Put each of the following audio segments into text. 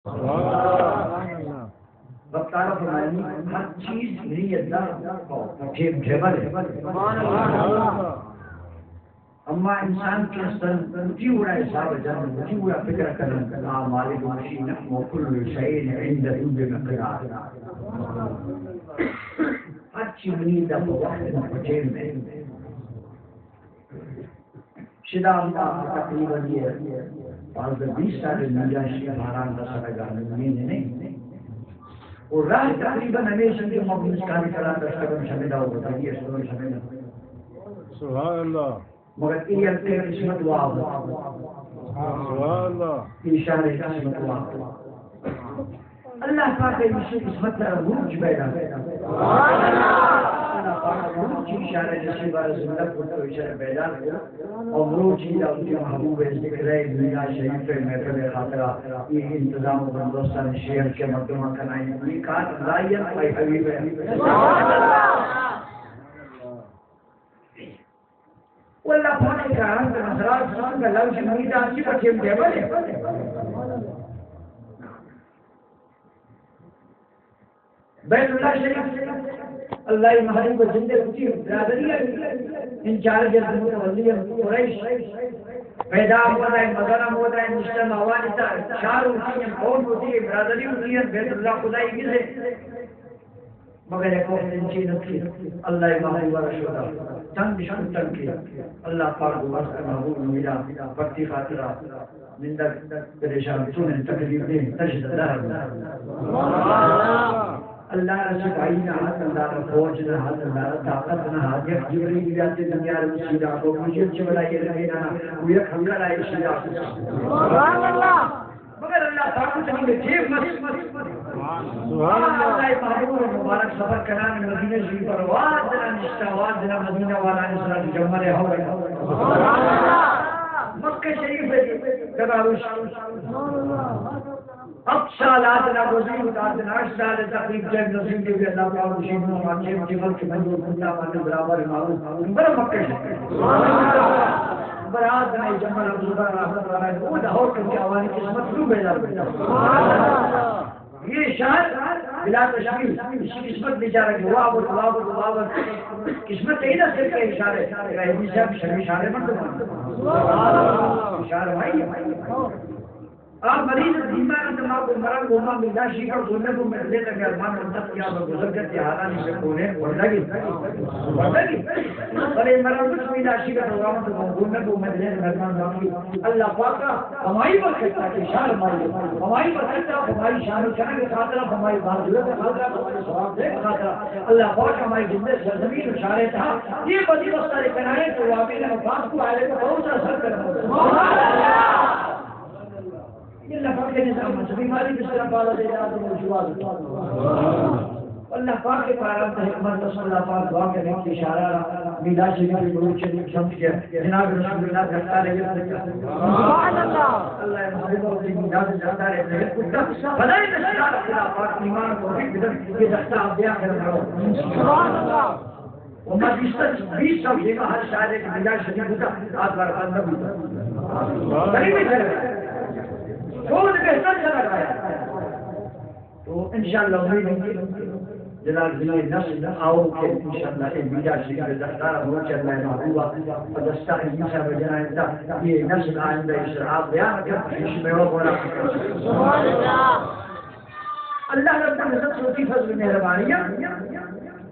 سبحان اللہ۔ وقت تعالیٰ فرمائنی، ہر چیز میری اللہ کو ٹیم ٹیبل ہے۔ سبحان اللہ۔ اما انسان کہ استن وتی وڑا حساب جن، وتی وڑا فکر کنن، آ مالک وشی نہ، وکل شیء عنده بمقدار۔ ہر چی منی دپ وقت میں پٹین میں۔ شدا ہم تقریباً یہ پانزدہ بیست سال میرا شی باران کا سرگا نہیں، نہیں۔ اور راہ تقریباً ہمیشہ کہ مخلص کاری کرا دستگم شمدا ہو، بتائیے، سبحان اللہ۔ مگر اے ہلکے قسمت واب۔ سبحان اللہ۔ اے شارے قسمت واب۔ اللہ پاک ءَ ایشی قسمت ءَ را مروچی پیدا۔ اللہ پاک ءَ مروچی اشارہ نصیب ءَ را زندہ کت و اشارہ پیدا کت۔ اور مروچی دا وتی محبوب ذکر ءِ، میلاد شریف ءِ محفل ءِ خاطرا اے انتظام و بندوبستان شہر کے مردم کنائیں۔ اے کار اللہ ءِ، اے حبیب ءِ۔ واللہ پاک ءِ کاران کہ مسئلہ سنگ لوز میدان کی پٹیم دیوے۔ بیت اللہ شریف، اللہ ءِ محبوب زندہ کتی برادری ءِ انچارج، متولی قریش، پیدا ہم ودا، مزن ہم ودا، نشتہ آوانی تا، شہر ہوتی ہیں، قوم ہوتی ہے، برادری ہوتی ہے، بیت اللہ خدائی کسے۔ مگر یک وقت انچی نہ تھی، اللہ ءِ محبوب ءَ را شدا تنگ شد، تنگ کیا۔ اللہ پاک گوشت، محبوب میرا، پرتی خاطرا نندگ پریشان تو نے، تکلیف دے، تشد دار۔ اللہ ءَ را سپاہی نہ ہات، اللہ ءَ را فوج نہ ہات، اللہ ءَ را طاقت نہ ہات۔ یک جبریل بیاتے دنیا ءَ را سیدھا کو، مجھے چولا یہ رہے نہ، وہ یک ہنگر آئے سیدھا کو۔ سبحان اللہ۔ مگر اللہ پاک تنی ٹیم مس۔ سبحان اللہ۔ اللہ ءِ محبوب مبارک سفر کنان مدینہ شریف پر، آواز دینا نشتہ، آواز دینا مدینہ والا نے سرا جملے ہو گئے۔ مکہ شریف ءَ دگہ روش ہفت سال آت نہ گزری، آت نہ ہشت سال تقریب چند نصیب دے اللہ پاک شریف میں جیب جیب کے بندو کتا مانے برابر معروف برا مکہ شریف۔ برات نے جمل عبداللہ رحمت اللہ علیہ، وہ لاہور کے آوانی قسمت نو بیدار بیٹا۔ یہ شہر بلا تشبیہ، اس کی قسمت بیچارہ کی واہ، واہ، واہ، واہ۔ قسمت ہے نا صرف اشارے، رحمی صاحب شرم اشارے مت مان۔ اشارہ بھائی۔ آ مریض بیمار انت، ما گوں مرگ گوں ما میلاد شریف ءَ گون نہ بو، مئے دل ءِ ارمان انت کہ آ گزرگت ءِ حالانی پہ کونین ورنگی، ورنگی۔ بلے مرگ کچھ میلاد شریف ءَ پروگرام تو گون نہ بو، مئے دل ءِ ارمان باقی۔ اللہ پاک ءَ ہمائی برکت ءَ کہ شہر مائی، ہمائی برکت ءَ، ہمائی شان و شرف ءِ خاطر ءَ، ہمائی معذرت ءِ خاطر ءَ، ہمائی ثواب دے خاطر ءَ۔ اللہ پاک ہمائی زندہ سرزمین و شہر ءِ تہا یہ بدی بستر کنائیں تو واقعی اللہ پاک کو آئے تو بہت سر کرنا۔ اللہ پاک ءِ نظام ءَ سبھی مالی بستر پالا دے داد موجواد۔ اللہ پاک ءِ پاران تہ حکمت رسول اللہ پاک دعا کرنے کی اشارہ میلاد شریف کے بلوچ شریف سمجھ کے جناب رسول اللہ دفتار ہے۔ سبحان اللہ۔ اللہ ءِ محبوب ءِ میلاد دفتار ہے۔ خدا ءِ دستار، اللہ پاک ایمان توفیق بدن، یہ دستار دیا کرنا۔ سبحان اللہ۔ و ما بیست، بیست سال دیما ہر شہر ایک میلاد شریف بوتا، آتوار بند بوتا۔ غریب ہے۔ بہت بہتر چلا گیا۔ تو انشاءاللہ امید ہے کہ جناب جناب نسل آؤ کہ انشاءاللہ اے میلاد شریف دستار ہو چل رہا ہے محبوبہ۔ دستار انشاءاللہ جناب یہ نسل آئندہ اس آپ بیان کر اس میں وہ بولا۔ سبحان اللہ۔ اللہ رب العزت سوچی فضل مہربانی ہے۔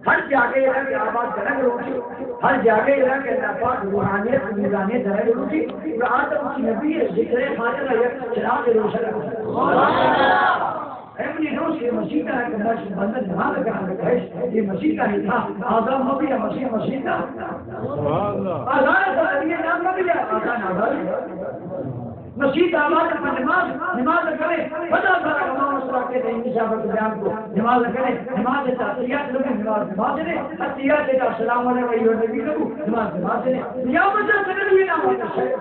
ہر جاگہ ءَ را کہ آباد کنگ لوٹی، ہر جاگہ ءَ را کہ اللہ پاک روحانیت، نورانیت کنگ لوٹی، اور آدم کی نبی ذکر خالق یک چراغ روشن۔ اے منی دوست، یہ مسیت ہے کہ مش بندہ نماز کرنا ہے، یہ مسیت ہے تھا، آدم نبی ہے، مسیح مسیت ہے۔ سبحان اللہ۔ آزاد ہے، یہ نام نبی ہے، آزاد، آزاد۔ مسیت آباد پر نماز، نماز کرے، پدا سارا امام صلاح کے دے، انشاءاللہ بیان کو، نماز کرے، نماز تحیات لگو، نماز، نماز نے، تحیات کا السلام علیکم ایھا النبی لگو، نماز، نماز نے، یا مجھے سگل یہ نام ہوتا ہے۔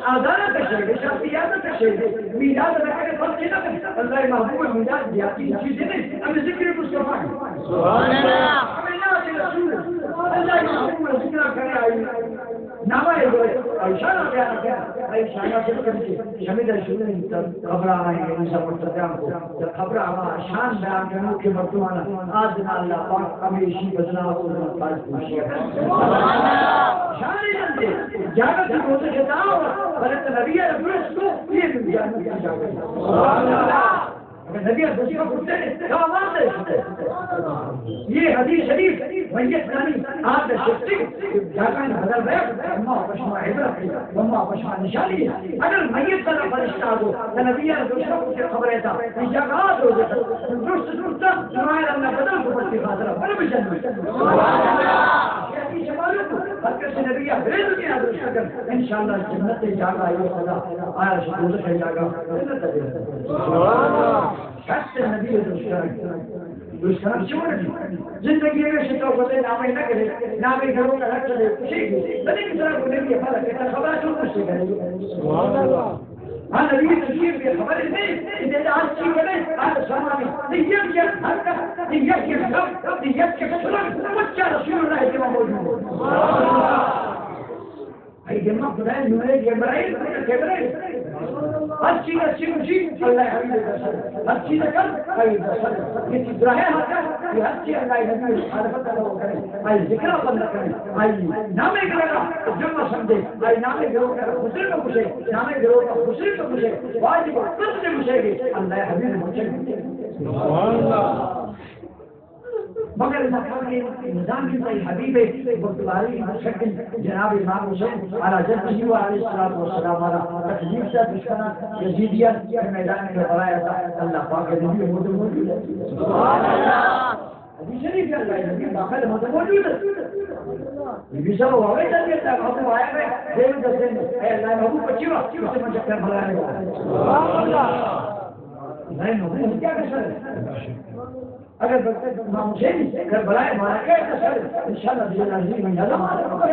آزاد کشے، شخصیات کشے، میلاد رکھے، فرق نہ کرے۔ اللہ محبوب میلاد یا کی چیزیں نہیں، ہمیں ذکر مصطفیٰ۔ سبحان اللہ۔ ہمیں نعت رسول، اللہ محبوب ذکر کرے آئی۔ نامہ ءِ گورے، ایشان ءَ بیان کن، ایشان ءَ چل کن کہ شمید ءَ شروع انت، خبر آئی انسان مرتدیان کو، خبر آ شان بیان کنو کہ مردمان آ دن اللہ پاک ہمیشی بدنا و پاک پوشی۔ شان انت، جاگہ کی روز کے داو، بلے نبی ءَ درست کو، یہ بھی جاگہ کی جاگہ۔ اگر نبی ءَ دوشی کو کتے، تو آواز دے کتے۔ یہ حدیث شریف، میت نانی، آگ شفتی، جاگہ بدل رہے، اما پشما عبرت ہے، اما پشما نشانی ہے۔ اگر میت کا فرشتہ آ گو، تو نبی ءَ دوشی کو کتے خبر ہے تا، یہ جاگہ آ دو دے، درست درست، سمائے اللہ بدل کو پتی خاطر، پر بجن۔ یہ حدیث شمالو کو، ہر کس نبی ءَ بلے دنیا درست کر، انشاءاللہ جنت جاگہ آئی خدا، آیا شکوز ہے جاگہ، جنت دے۔ شرط نبی ءَ دوست کنگ۔ دوست کنگ چون انت؟ زندگی ءَ ہمیش تو کتے نامے نہ کرے، نامے گھروں کا رکھ دے، ٹھیک ہے۔ بلے کس طرح کو نبی ءَ پتہ کہ خبر تو مجھ سے کرے۔ سبحان اللہ۔ ہاں، نبی تشریف بے خبر نہیں، کہ دے آج چی کرے، آج سامانی۔ نہیں، یہ کیا حرکت، نہیں، یہ کیا شب، نہیں، یہ کیا سلام، بچہ رسول اللہ کے موجود ہے۔ اے دماغ خدای نورے جبرائیل، جبرائیل۔ ہر چیز اچھی خوشی اللہ حبیب رسول۔ ہر چیز کر، حبیب رسول۔ یہ چیز راہ ہے، یہ ہر چیز اللہ نبی معرفت کا وہ کرے۔ اے ذکر بند کرے۔ اے نام کرے گا، جمع سمجھے۔ اے نام گرو کا خوشی میں خوشی، نام گرو کا خوشی میں خوشی۔ واجب قدر سے خوشی گی، اللہ حبیب مجھے۔ سبحان اللہ۔ مگر مقام نظام کی صحیح حبیب ہے، بردباری مشکل جناب امام حسین علی جدہ علیہ الصلوۃ والسلام والا تکلیف سے دشمنا یزیدیہ کے میدان میں بڑھایا تھا۔ اللہ پاک کے نبی موجود موجود ہے۔ سبحان اللہ۔ حدیث شریف ہے، اللہ نبی باقاعدہ موجود موجود ہے۔ نبی صاحب ہوئے تھے کہ اللہ کو آیا ہے، دے دے دے، اے اللہ نبی پچیوا، اسے من چکر بھرا ہے۔ سبحان اللہ۔ اللہ نبی کیا کر سکتے؟ اگر امام حسین کربلا ءَ مارا کئے تو سر انشاءاللہ دل عزیز میں یاد مارا۔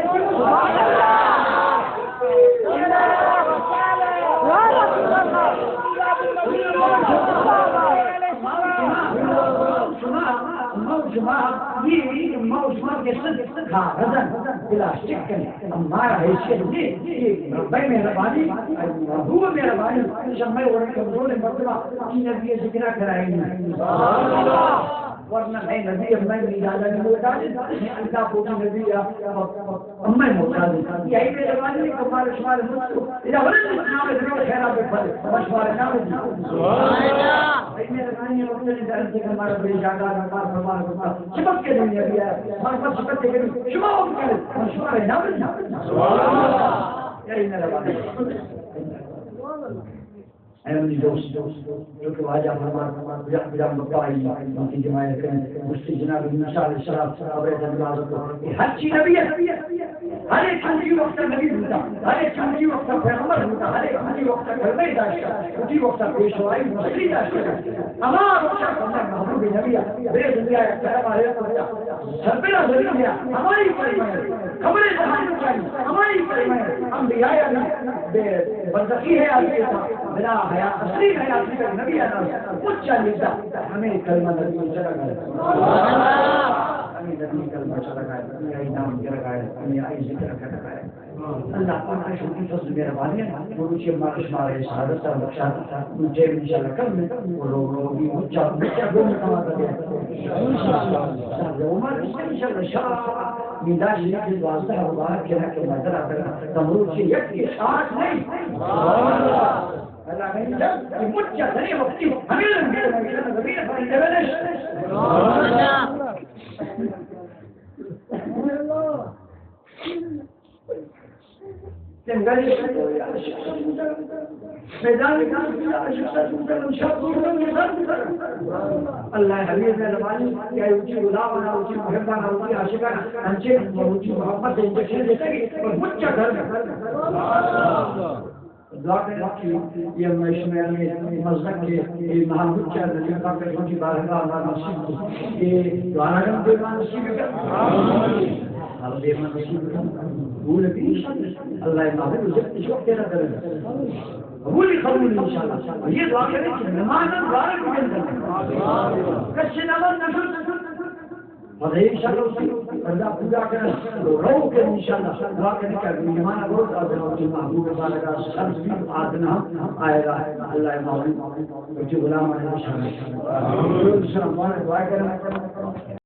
شما، شما، شما، یہ، ما شما کے ساتھ کاغذن پلاسٹک کنے۔ ہمارا حیثیت نہیں، یہ رب مہربانی، محبوب مہربانی، شمع اور کمزور مردمہ کی نبی ذکرہ کرائیں۔ ورنہ اے نبی امہ میلاد ءَ محتاج، اللہ پوتی نبی ءَ امہ محتاج۔ یہ اے مہربانی کہ مارا شمار مستو۔ اذا ولد نام ذکر خیرات بفضل، مشوار نام دی۔ اے مہربانی وقت نے درد کے ہمارا بے جاگا، ہمارا فرمان، ہمارا سبق کے دنیا دیا، ہمارا سبق کے دنیا، شما ہم کرے، مشوار نام دی۔ اے مہربانی۔ اے منی دوست، چونکہ واجہ فرمان، کجام، کجام بپائی، وتی جماعت کن، گوشتی جناب موسیٰ علیہ السلام، قبر جنگلات کو، کہ ہر چی نبی ہے، ہر ایک چوٹی وقت نبی ہوتا، ہر ایک چوٹی وقت پیغمبر ہوتا، ہر ایک چوٹی وقت کلمہ داشتا، چوٹی وقت پیشوائی مسری داشتا۔ ہما وقت محبوب نبی ہے، بے دنیا ہے، کرم علیہ وسلم۔ سربرا ضرور ہے، ہماری فرمائے، خبریں جہان چاہیے، ہماری فرمائے، انبیاء علی، بے برزخی حیاتی تھا، بلا حیا، اصلی حیاتی تک نبی آنا، مجھ چاہیے تھا، ہمیں کلمہ نبی چلا گیا۔ ہمیں نبی کلمہ چلا گیا، ہمیں آئی نام چلا گیا، ہمیں آئی ذکر کر گیا۔ اللہ پاک ءِ شکر فضل مہربانی ہے، مروچی مارا شمارا سعادت ءَ بخشا، مجھے انشاءاللہ کل میں وہ لوگ، لوگ بھی مجھا، مجھا دو میں کما کر دیا۔ انشاءاللہ۔ انشاءاللہ۔ شاہ میلاد شریف کے دوازدہ مبارک کے نہ کے مدر آتا ہے، تو مروچی یک کے ساتھ نہیں۔ اللہ نے جب کہ مجھا دنے وقتی ہمیں لگے، ہمیں لگے۔ اللہ حبیب مہربانی، یا اوچی غلامانا، اوچی محبانا، اوچی عاشقانا، انچے اوچی محبت انجیکشن دیتے گی، اور مجھا گھر میں۔ دعا کریں کہ یہ میں شمع میں مزدک کے، یہ محمود چاہ نبی پاک کے بارگاہ اللہ نصیب کو، یہ دعا کریں کہ نصیب کا۔ ہم دیما نصیب کا۔ قبول بھی انشاءاللہ۔ اللہ مغفر جب اس وقت تیرا کرے۔ قبول ہی قبول انشاءاللہ۔ یہ دعا کریں کہ نماز مبارک بن جائے۔ کچھ نماز نہ پدا انشاءاللہ اسی پردہ پورا کرن، تو رو کہ انشاءاللہ دعا کریں کہ اگر مہمان برو تو آدنا وتی محبوب بارگاہ سبز بھی، آدنا ہم آئے گا، اللہ معاون وتی غلام علیہ السلام۔ السلام علیکم، دعا کریں۔